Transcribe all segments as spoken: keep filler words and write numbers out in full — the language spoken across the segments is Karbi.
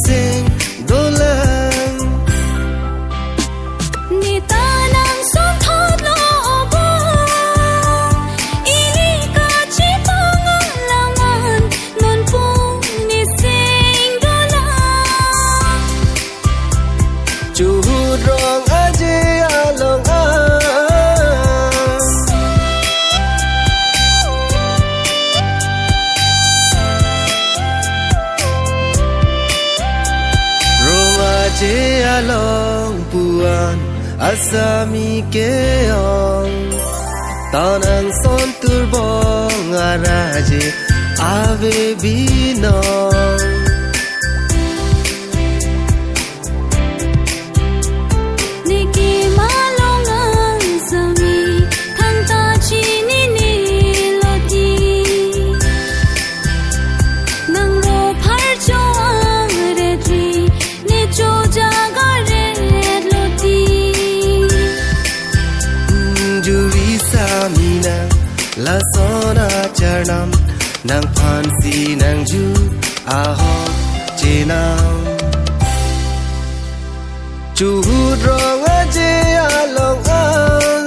seng dolang. Ne ta nangson thotlo obo, ili kachetong alam an, nonpu ne seng dolang. Chuhut rong aje along an. Rong aje along pu-an asami ke-ong. Ta nangson turbong araje ave binong. Ne kemalong asami thangta chinine loti. Nang ro pharcho aret ri, ne cho jaga ret loti. Juri samina lason acharnam, nangphansi nangju ahok chenam. Chuhut rong aje along an,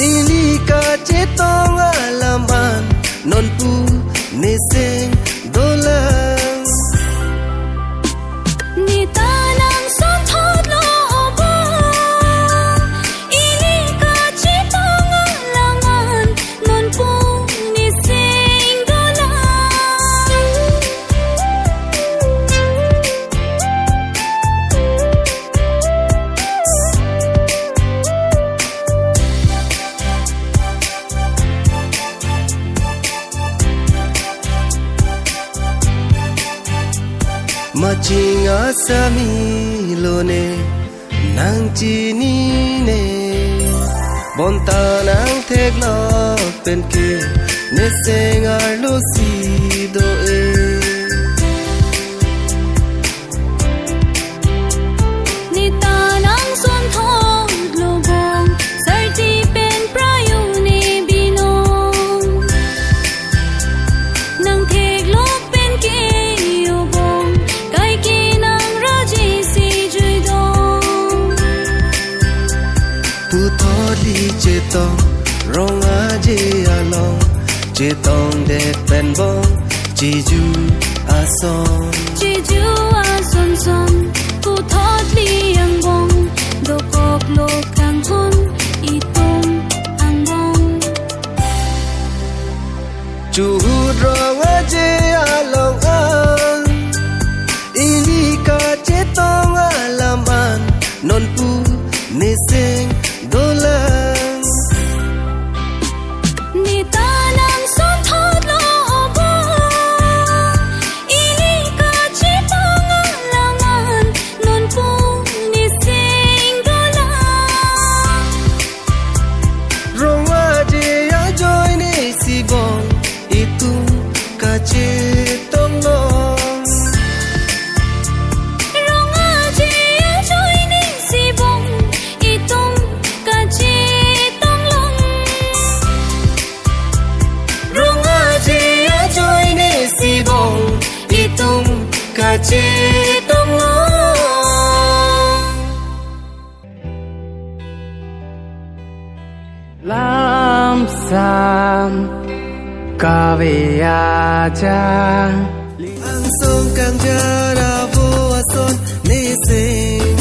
ili kachetong alam an, nonpu ne seng dolang. Ne ta nangson thotlo obo, ili kachetong alam an, nonpu ne seng dolang. Maching asami lone nangchinine, bonta nangtheklok penke ne seng arlo si do-e. Ne ta nangson thotlo bong, sarti pen prayo ne binong. Nangtheklok penke yo bong, kaike nangraje si juidong. Puthot ili chetong rong aje along, chetongdet pen bong cheju ason. Cheju ason son, puthot ili angbong, dokoklo kanghon itum angbong. Chuhut rong aje along an, ili kachetong alam an, nonpu ne seng dolang. Ne ta nangson thotlo obo, ili kachetong alam an, nonpu ne seng dolang. Rong aje ajoine si bong, itum kachetong long. Rong aje ajoine si bong, itum kachetong long. Rong aje ajoine si bong, itum kachetong long. Lamsam kave aja. Angsong kangjar avo ason ne seng